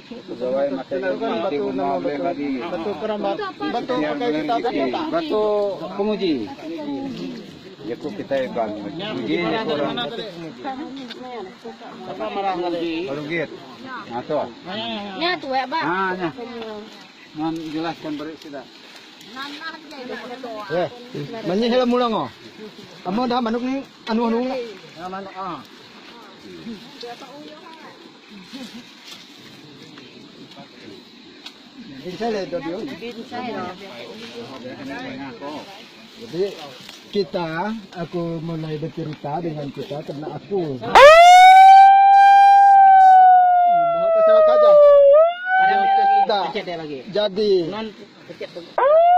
Batu nama batu batu keramat batu pakai kita Batu penguji. Jaku kitai Iban penguji jaku orang. Pelugit. Ha tu. Nya tuek ba. Ha nya. Nan jelaskan beri sida. Eh, manyi hela mulang oh. Amo dah manuk ni anu anu. Ya manuk ah. Jadi kita aku mulai bercerita dengan kita karena aku membawa ke Sarawak aja. Jadi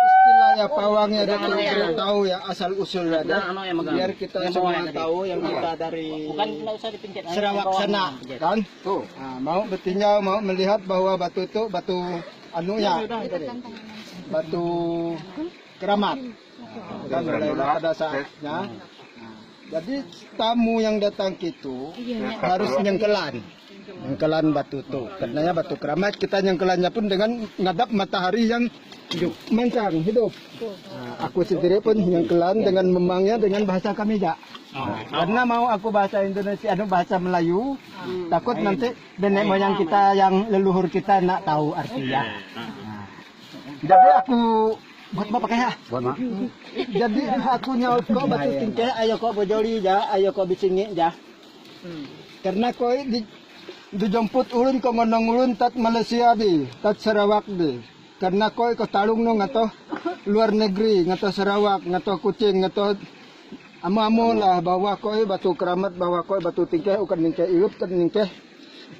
istilahnya pawangnya ada kita tahu ya asal usulnya ada. Biar kita semua tahu yang kita dari Sarawak sana kan. Nah, mau bertinjau mau melihat bahwa batu itu batu anu ya batu keramat. Kan mulai pada saatnya. Nah, jadi tamu yang datang itu harus nyengkelan. Nyengkelan batu itu. Karena batu keramat kita nyengkelannya pun dengan ngadap matahari yang hidup, mencang hidup. Nah, aku sendiri pun nyengkelan dengan memangnya dengan bahasa kami ya. Karena mau aku bahasa Indonesia, anu bahasa Melayu, takut nanti nenek moyang kita yang leluhur kita nak tahu artinya. Nah, jadi aku buat apa pakai ya? Buat mak. Jadi aku nyaut kok batu tingkeh, ayo kok bojoli ja, ayo kok bisingi ja. Karena kau di dijemput ulun kok ngonong ulun tat Malaysia di, tat Sarawak di. Karena kau ikut talung no ngato luar negeri, ngato Sarawak, ngato Kuching, ngato amo-amo lah bahwa kau batu keramat, bahwa kau batu tingkeh, bukan ningkeh iup, kan ningkeh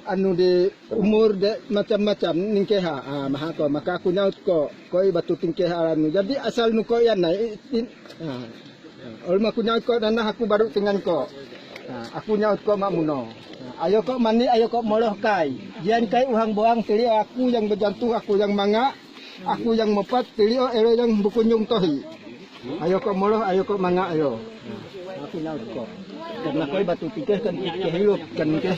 anu di umur de macam-macam ningkeh ha, ha maha ko maka aku nyaut ko koi batu tingkeh anu jadi asal nu ko yan na ha Olma aku nyaut ko nanah aku baru dengan ko. Ha, aku nyaut ko mak muno. Ha, ayo ko mandi, ayo ko moloh kai. Jian kai uhang boang tili aku yang berjantuh, aku yang manga, aku yang mepat tili oh elo yang berkunjung tohi. Ayo ko moloh, ayo ko manga ayo. Ha, aku nyaut ko. Karena koi batu tingkeh kan tingkeh hidup kan tingkeh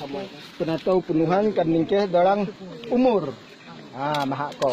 penatau penuhan kan tingkeh dalam umur. Ha, maha ko.